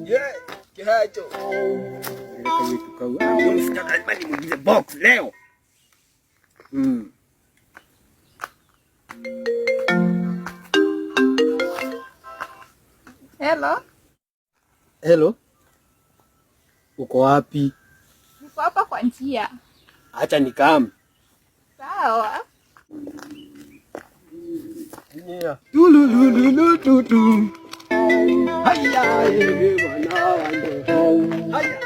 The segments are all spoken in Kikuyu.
Yeah, kihacho. Huyo msichana lazima nimuingize box leo. Hello. Hello. Uko wapi? Niko hapa kwa njia. Acha nikam. Sawa. Yeah. Tulululu tutu. Haya, eh, bwana wangu. Haya.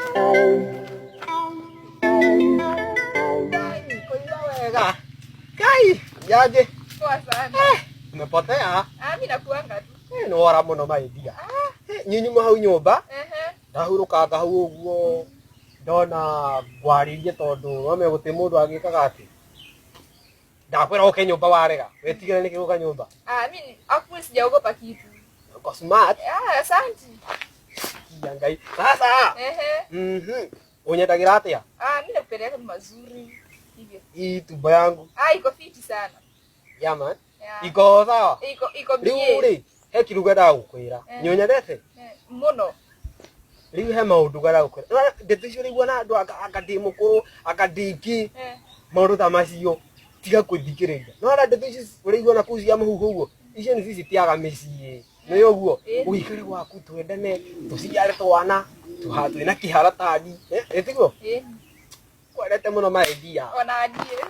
Kai, koila wega. Kai, yaje? Poa sana. Umepotea? Ah, mimi nakuanga tu. Eh, nĩ wora mũno my dear. Nyunyuma hau nyũmba Ehe. ndahurũkanga hau ũguo ndona ngwarĩrie tondũ wame gũtĩ mũndũ agĩkaga atĩ ndakwĩra ũke nyũmba warega wetigĩra nĩkĩ gũka nyũmba. Ah, mimi hapo sijaogopa kitu. Uko smart. Ah, asante. Kia Ngai sasa. Ehe. Ũnyendagĩra atĩa? Ah, mimi nakupeleka tu mazuri. Hivyo. Hii tumbo yangu. Ah, iko fiti sana. Yeah, man. Yeah. Iko sawa. Iko Rĩu bie. rĩ he kiruga ndagũkwĩra. Nĩũnyendete? Eh, muno. Rĩu he maũndũ ngwendaga gũkwĩra. Ndeto icio ũraigua na andũ anga ndĩ mũkũrũ, anga ndĩ kĩ, maũndũ ta macio tiga kũthikĩrĩria. No ona ndeto icio ũraigua na kũu cia mũhuhu ũguo, icio nĩcio citeaga mĩciĩ. Nĩ ũguo? Ũikare gwaku twendane, tũciare twana, twĩna kĩharatani. Ĩ tiguo? Eh. Kwendete mũno my dear. Ona niĩ.